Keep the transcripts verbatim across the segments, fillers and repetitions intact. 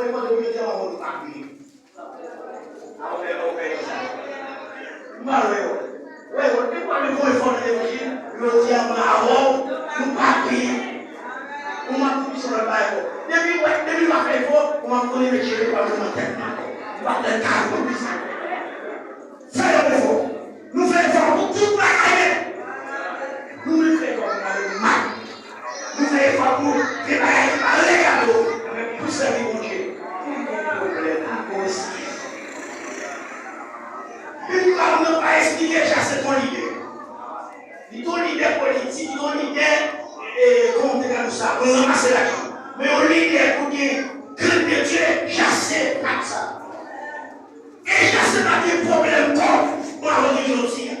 Mwen mande w, jodi a, mwen mande w pa kriye. M pa wè yo. Wè yo, depi w ap fè yon efò nan levanjil, yo di a mwen avè w, nou pa kriye. Ou m ap di misye lòt bagay ankò. Depi w wè, depi l pa fè efò, ou m ap konnen mesye yo pa menm nan tèt mwen ankò. M pa tèt kare pou sa. Fè yon efò. Nou fè efò pou tout bagay, men nou menm fè efò pou bagay mal. Nou fè efò pou fè bagay ki pa legal yo, men pou sèvi Bondye. Pou n gon pwoblèm, pou n gon eskiz. Bib la, nou pa esplike Jase te yon lidè. Li te yon lidè politik, li te yon lidè, e, kòman m te ka di sa, pou l ranmase lajan. Men yon lidè pou gen krenn de Dye, Jase pa t sa. E Jase pa t gen pwoblèm kòb, bon, avan de jodi a.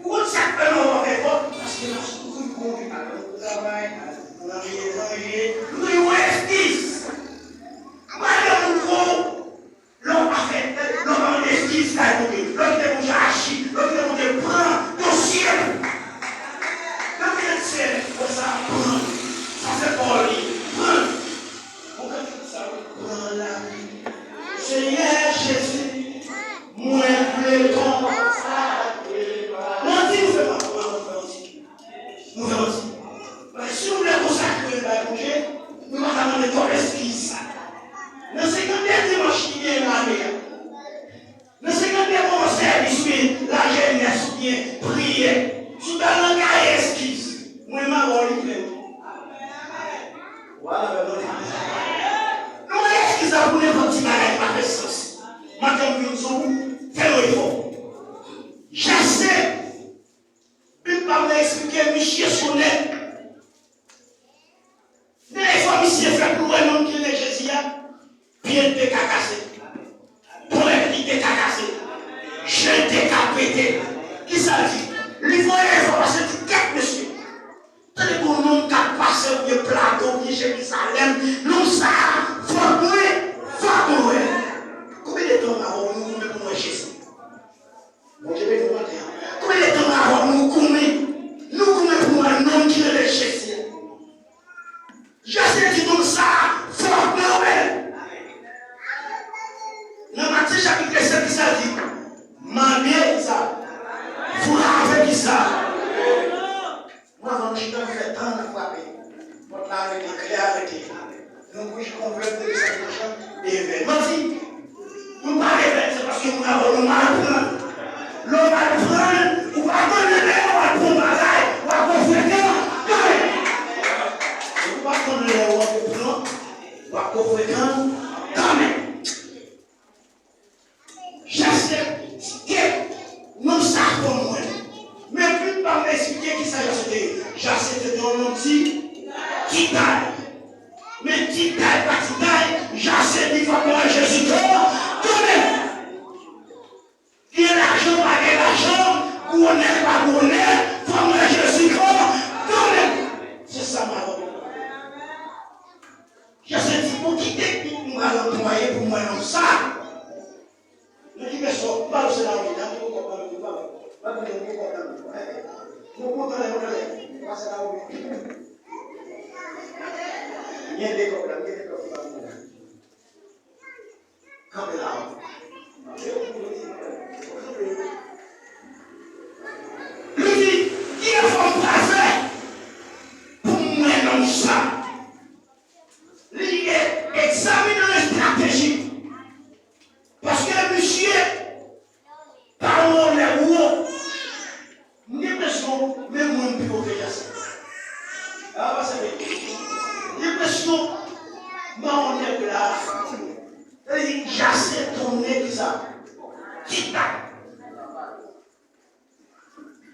Ou konn sa k fè nou pa fè efò? Paske n ap soufri pou yon vi, nou travay, nou nan peyi etranje, nou gen yon eskiz. Madanm ou gwo, lè w pa fè, lè w pa mande eskiz kay Bondye, lè w kite Bondye aji, lè w kite Bondye pran dosye w. Lè w kite Senyè, wè sa, pran. Sa se pa w li, pran. Ou ka fè sa, wi, pran lavi. Senyè Jezi, mwen vle konsakre. Manti nou fè pa pran, nou fè manti. Nou fè manti. Paske si nou vle konsakre nou bay Bondye, nou pa ka mande twòp eskiz. Nan senkannde dimanch ki genyen nan ane a, nan senkannde moman sèvis oubyen lajenès oubyen priyè, si w t al nan kaye eskiz, mwen m ap ba w li klè. Ou al avè mwen. Nou wè eskiz la pou nenpòt ti bagay ki pa fè sans. Madanm vin sou ou, fè yon efò. Jase, Bib pa vle eksplike misye se yon nèg. Nan efò misye fè pou l wè nonm ki rele Jezi a, pye l te ka kase. Ponyèt li te ka kase. Je l te ka pete. Kisa l di? Li voye efò pase di kèt mesye. Tande pou yon nonm k ap pase oubyen Plato oubyen Jerizalèm, nonm sa a, fòk mwen, fòk mwen wè. Konbyen de tan m avè w nou goumen pou n wè Jezi? Bondye beni w maten an. Konbyen de tan m avè w nou goumen, nou goumen pou n wè nonm ki rele Jezi a? Jezi di nonm sa a, fòk mwen wè l. Nan Matye chapit sèt, kisa l di? Mande, kisa? Frape, kisa? Mwen, avan nou chita, nou fè tan, n ap frape. Pòt la rete, kle a rete. Nou bouch konvèt de sa machan, de vè. Manti! Nou pa de vè, se paske moun avè w nou mal pran. Lè w mal pran, ou pa konnen lè w al pran bagay, w ap gon frekan kanmenm. Ou pa konnen lè w ap pran, w ap gon frekan kanmenm. Jase, ke nonm sa fò mwen. Men Bib pa m eksplike kisa Jase te ye. Jase te yon nonm ti, ti tay. Men ti tay pa ti tay, Jase di fòk mwen wè Jezi kanmenm. Gen lajan pa gen lajan, gwo nèg pa gwo nèg, fòk mwen wè Jezi kanmenm. Se sa m ap di. Jase di, bon, ki teknik m pral anplwaye pou m wè nonm sa? Nan ki vèsyon, m pa wè se la w ye, nan ki poko pran m, pa wè. Pa di m ki poko pran m. Mwen kontan lè mwen lè, pa se la w ye. Gen de kòb la, gen de kòb la. Kanpe la. Li di, ki efò m pral fè pou m wè nonm sa? Li egzamine l estratejik. Paske misye pa yon nèg wo. M gen enpresyon, menm mwen m pi wo ke Jase. A, pase vre. M gen enpresyon, m pa yon nèg la. Sa vle di, Jase tonnen kisa? Ti tay.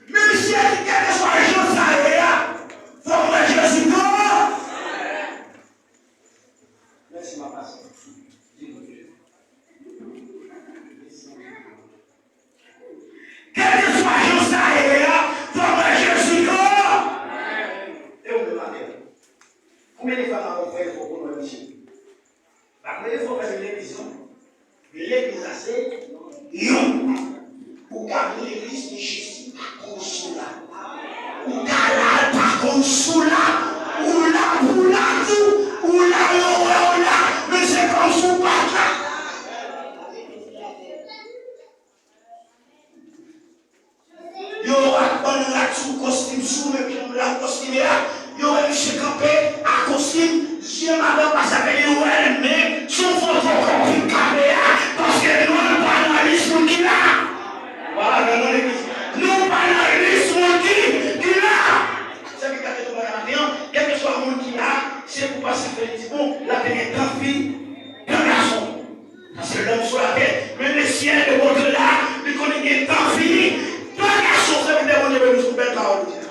Men misye di, kèlkeswa jan sa ye a, fòk mwen Jezi pran. Mèsi, m ap pase. Kèlkeswa jan sa ye a, fòk mwen Jezi pran. E ou menm avè m? Konbyen de fwa m ap fè efò pou nou wè misye? Pa mwen efò fè legliz non. Legliz la se yon. Ou ka vin legliz men Jezi pa konn sou la. Ou ka la pa konn sou la. Ou la pou la tou. Ou la yo wè w la. Lòm sou latè, men lesyèl de Bondye la, li konnen gen tan fini. Dwa gason, sèvitè Bondye, beni sou bèl pawòl Bondye.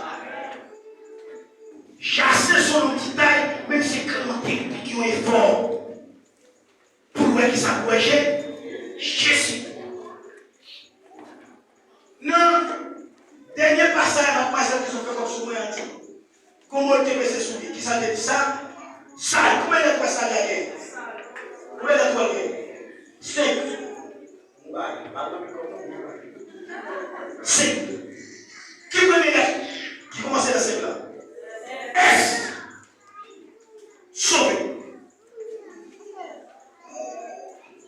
Jase se yon nonm ti tay, men li se gran teknik, yon efò. Pou l wè kisa, pou l wè Je-, Jezi. Nan dènye pasaj, m ap pase kesyon fè kòb sou mwen an di. Kòman l te pese sou li? Kisa l te di sa? Sal. Konbyen lèt sa a genyen? Konbyen lèt w a genyen? Senk. Senk. Ki premye lèt ki kòmanse nan senk la? S. Sove.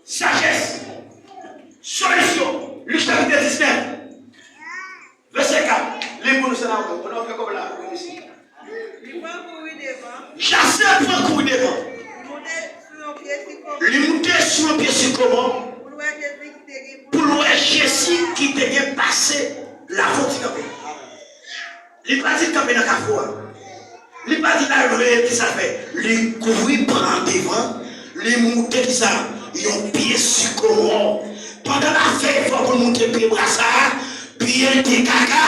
Sajès. Solisyon. Lik chapit diznèf. Vèsè kat, li pou nou se la, pou nou fè kòb la pou nou isi. Li pran kouri devan. Jase pran kouri devan. Li moute sou yon pye sikomò. Li moute sou yon pye sikomò. Pou l wè Jezi ki te gen pou l wè Jezi ki te gen pase la foti kanpe. Li pa di l kanpe nan kafou a. Li pa di l al veye l, kisa l fè? Li kouri pran devan, li moute kisa? Yon pye sikomò. Pandan l ap fè efò pou l moute pye bwa sa a, pye l te ka ka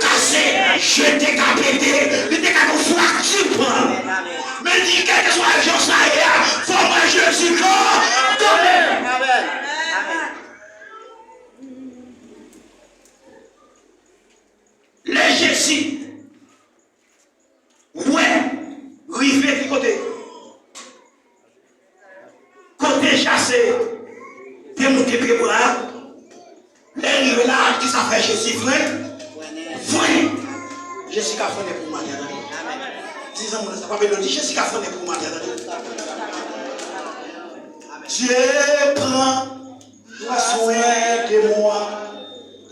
kase, je te ka pete, li te ka gon frakti pran. Men li di, kèlkeswa jan sa ye a, fò m wè Jezi kò, kanpe. Lè Jezi wè, rive ki kote? Kote Jase te moute pye bwa a. Lè l rive la, kisa fè Jezi? Fren. Fren. Jezi ka frennen pou ou maten an, tande. Di zanmi w sa, pa pede di, Jezi ka frennen pou ou maten an, tande. Dieu prend soin de moi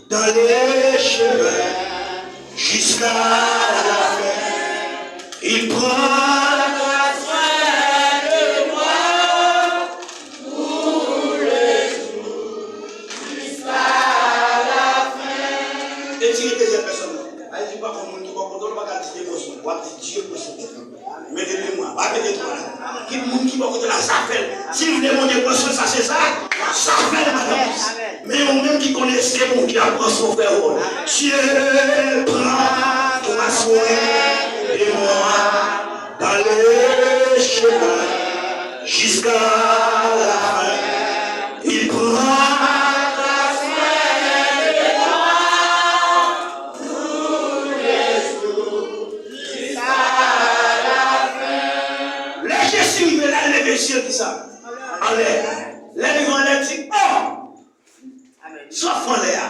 dans le chemin jusqu'à la fin. Il prendra soin de moi tous les jours jusqu'à la fin. Etire dezyèm pèsòn nan. Al di, pa konn moun ki bò kote w, pa ka di de pèsòn. W ap di, Dieu prend soin de moi. Mete de mwa, pa mete twa la. Ki moun ki bò kote la, sa fè l. Si l vle Bondye pran swen sa, se sa, sa fè l, madanm. Men ou menm ki konnen èske Bondye ap pran swen frè w. Dieu prend soin de moi dans le chemin jusqu'à la fin. Il prend soin de moi. Lè Jezi rive la, l leve zye l kisa? Anlè. Lè l rive anlè, l di, "O! Sa w ap fè anlè a?"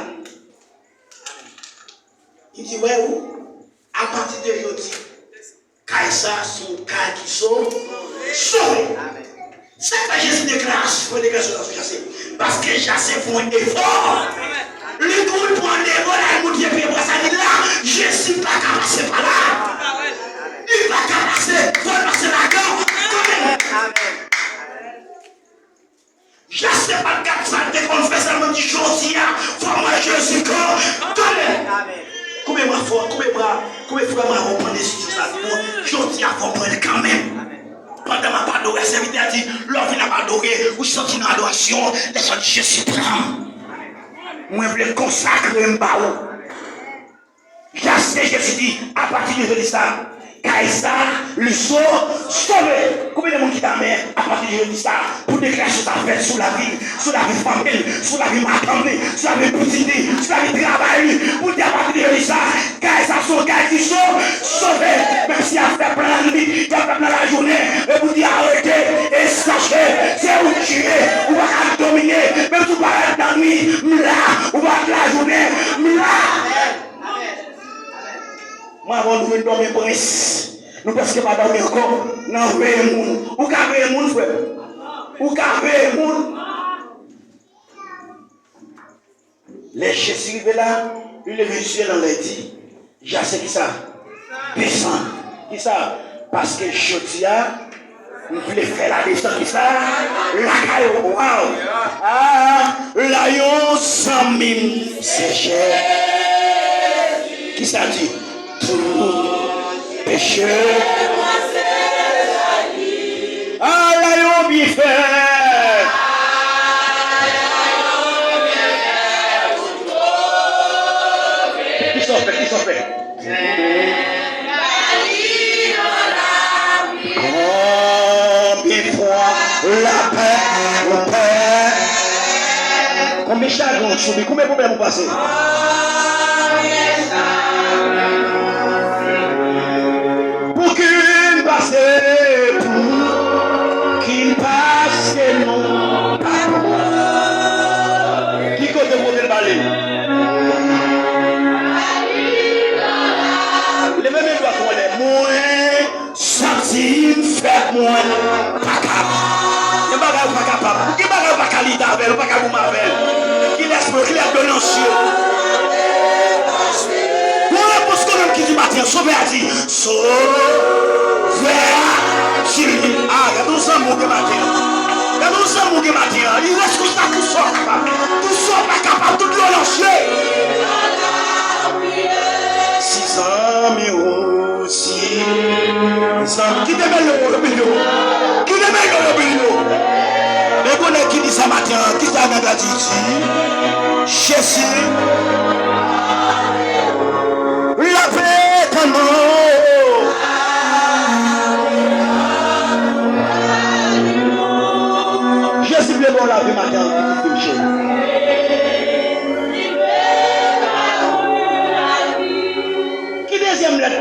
Li di, "Wè ou, apati de jodi, kay sa a se yon kay ki so-, sove." Sa k fè Jezi deklare, fè deklarasyon sa sou Jase? Paske Jase fè yon efò. Li kouri pran devan l al moute pye bwa sa li la. Jezi pa ka pase pa la. Li pa ka pase, fò l pase ladan. Kanmenm. Jase pa t gad sa l te konn fè, sèlman di, "Jodi a, fò m wè Jezi kanmenm." Koube bra fò, koube bra, koube frè m avè w pandan estidyo sa, di, "Bon, jodi a, fò m wè l kanmenm." Pandan m ap adore, sèvitè a di, lè w vin ap adore, ou soti nan adorasyon, lè sa w di, "Jezi, pran m. Mwen vle konsakre m ba ou." Jase, Jezi di, apati de jodi sa, kay sa, li so-, sove. Konbyen de moun ki ta men apati de jodi sa, pou deklarasyon sa fèt sou lavi l, sou lavi fanmi l, sou lavi madanm li, sou lavi pitit li, sou lavi travay li, pou di apati de jodi sa, kay sa se yon kay ki so-, sove. Menm si y ap fè plan lannwit, y ap fè plan lajounen, e pou di arete, e sache, se ou ki ye, ou pa ka domine, menm si w parèt lannwit, m la, ou parèt lajounen, m la. Mwen, avan nou vin dòmi, prens. Nou prèske pa dòmi ankò. N ap veye moun. Ou ka veye moun, frè m. Ou ka veye moun. Lè Jezi rive la, li leve zye l anlè, di, Jase, kisa? Desann. Kisa? Paske jodi a, m vle fè la desann kisa? Lakay ou. Waw! Ah, la yon zanmi m, se Jezi. Kisa di? Tout peche. Ah, la yon byenfè. Konbyen fwa lapè ou pè? Konbyen chagren ou sibi? Konbyen pwoblèm ou pase? Pou ki n pase, pou ki n pase, non, pa pou. Ki kote w pote l ba li? Leve men dwat ou anlè. Mwen santi m fèb, mwen pa kapab. Gen bagay ou pa kapab. Gen bagay ou pa ka lite avè l, ou pa ka goumen avè l. Ki lèspri, ki lèspri nan sye. Yon repons kanmenm ki di maten an, Sovè a di, Sovè a di li. Ah, gade yon zanmi w gen maten an. Gade yon zanmi w gen maten an. Li rekonèt tout sa w kapab. Tout sa w pa kapab, tout dlo nan sye. Si zanmi w, si zanmi. Kite mèl yo, yo beni w. Kite mèl yo, yo beni w. Men konnen ki di sa maten an, ki sa nèg la di, di, Jezi. Lape tann mwen. Jezi vle ba w lavi maten an, pitit fi m cheri. Ki dezyèm lèt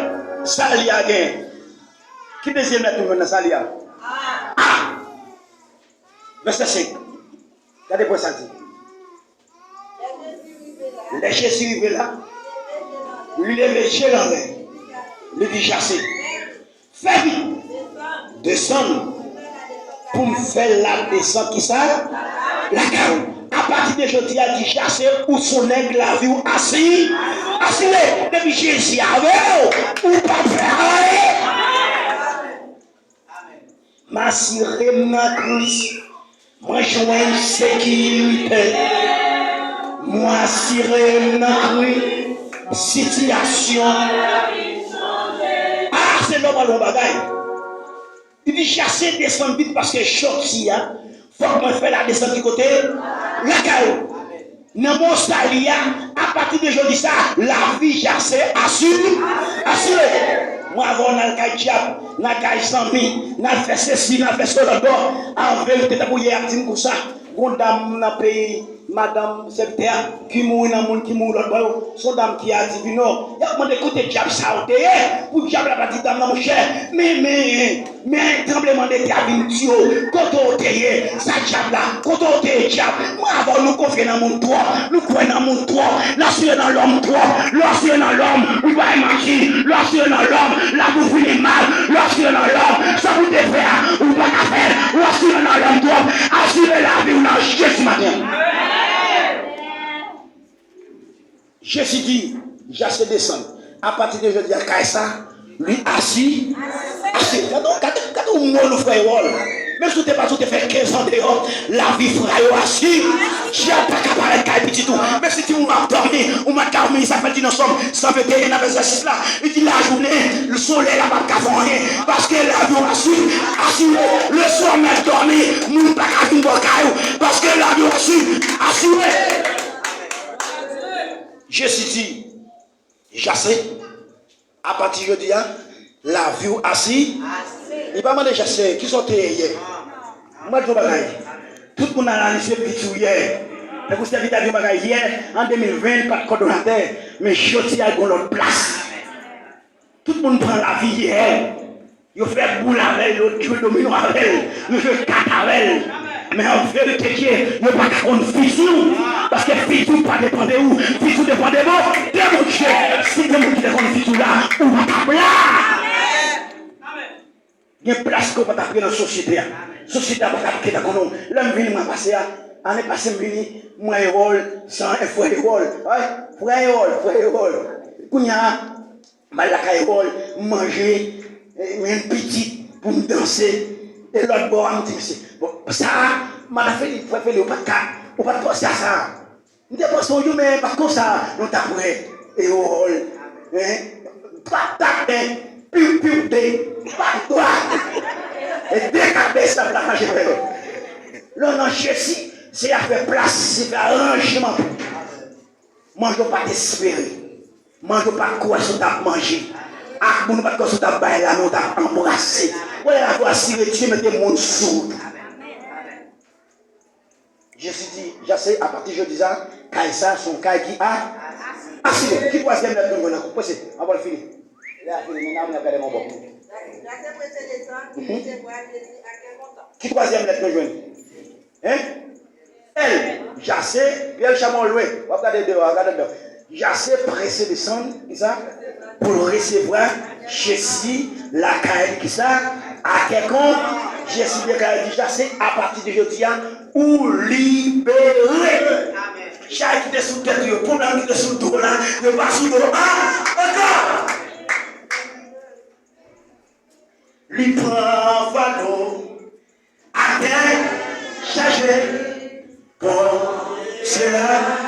sali a gen? Ki dezyèm lèt nou jwenn nan sali a? A. Vèsè senk. Gade pwen sa di. Lè Jezi rive la, li leve je l anlè. Li di, Jase, fè vit, desann pou m fè l ap desann kisa? Lakay ou. Apati de jodi a, di, Jase, ou se yon nèg lavi w asi-, asire. Depi Jezi avè w, ou pa pè anyen. M asire m nan Kris, mwen jwenn sekirite. Mwen asire m nan Kris, sitiyasyon. Ah, se nòmal yon bagay. Li di, Jase, desann vit paske jodi a, fòk mwen fè l ap desann ki kote? Lakay ou. Nan mo sali a, apati de jodi sa, lavi Jase asi-, asire. Mwen avè w n al kay dyab, n al kay zanmi, n al fè sesi, n al fè sela lòt bò. An verite, tankou yè y ap di m konsa, gon dam nan peyi, madanm sèvitè a, ki mouri nan moun ki mouri lòt bò yo, se yon dam ki adivine. Y ap mande kote dyab sa yo te ye, pou dyab la pa di dam nan, monchè, men, men, Men tranblemanntè a vin di yo, kote w te ye? Sa dyab la? Kote w te ye, dyab? Mwen avè w, nou konfye nan moun twòp, nou kwè nan moun twòp, nou asire nan lòm twòp. Lè w asire nan lòm, ou bay manti. Lè w asire nan lòm, lavi w fini mal. Lè w asire nan lòm, sa pou w te fè a, ou pa ka fè l. Ou asire nan lòm twòp. Asire lavi w nan Jezi maten. Jezi di, Jase desann. Apati de jodi a, kay sa, li asi-, asire. Gade, gade, gade yon mo nou, frè Ewòl. Menm si w te pati, w te fè kenz an deyò, lavi frè yo asi-, dyab pa ka parèt kay pitit ou. Menm si timoun ap dòmi, ou mat dòmi, sa fè l di nan Sòm san venteyen nan vèsè sis la, li di lajounen, solèy la p ap ka fè w anyen, paske lavi w asi-, asire. Leswa w mèt dòmi, moun pa ka vin bò kay ou, paske lavi w asi-, asire. Jezi di, Jase, apati jodi a, lavi w asi-, li pa mande Jase, kisa w te ye yè? Mwen di w bagay, tout moun nan lari se piti w yè. Tankou sèvitè a di yon bagay yè, an de mil ven, li pa t kòdonatè, men jodi a, li gon lòt plas. Tout moun pran lavi yè. Yo fè boul avè l, yo jwe domino avè l, yo jwe kat avè l. Men an verite Dye, yo pa ka konn fiti w. Paske fiti w pa depann de ou, fiti w depann de Bon-, de Bondye. Si gen moun ki te konn fiti w la, ou pa t ap la. Gen plas ke w pa t ap gen nan sosyete a. Sosyete a pa t ap gentan konnen w. Lè m vini mwa pase a, ane pase m vini, m wè Ewòl, se yon frè Ewòl. Wi, frè Ewòl, frè Ewòl. Kounye a, M al lakay Ewòl, m manje, eh, m jwenn pitit pou m danse. E lòt bò a, m di misye, bon, sa a, madan Felip, frè Felip, ou pa t ka, ou pa t panse a sa a. M te panse yon jou, men pa konsa nou t ap wè Ewòl, hein, patat, hein, piw, piw, de, pa dwa. E de kabes l ap la manje, frè yo. Lè w nan Jezi, se afè plas, se fè aranjman pou manje w pa t espere. Manje w pa t kwè si w t ap manje. Ak moun ou pa t kwè si w t ap bay la men, w t ap anbrase. Wè la vwa si retire mete moun sou. Jezi di, Jase, apati jodi sa, kay sa se yon kay ki a, asire. Ki twazyèm lèt nou jwenn ankò? Prese, anvan l fini. Lè a fini, men nan mwen gade mon bò. Mhm. Ki twazyèm lèt nou jwenn? Hein? Pyèl, Jase, Pyèl Chamon lwen. W ap gade deyò a, gade anndan. Jase prese desann, kisa? Pou l resevwa Jesi lakay li, kisa? Akè kont. Jesi deklarè di Jase, apati de jodi a, ou libere. Chay ki te sou tèt ou yo, pwoblèm ki te sou do w la, yo pa sou do w a ankò. Li pran fado atè chaje kò sila.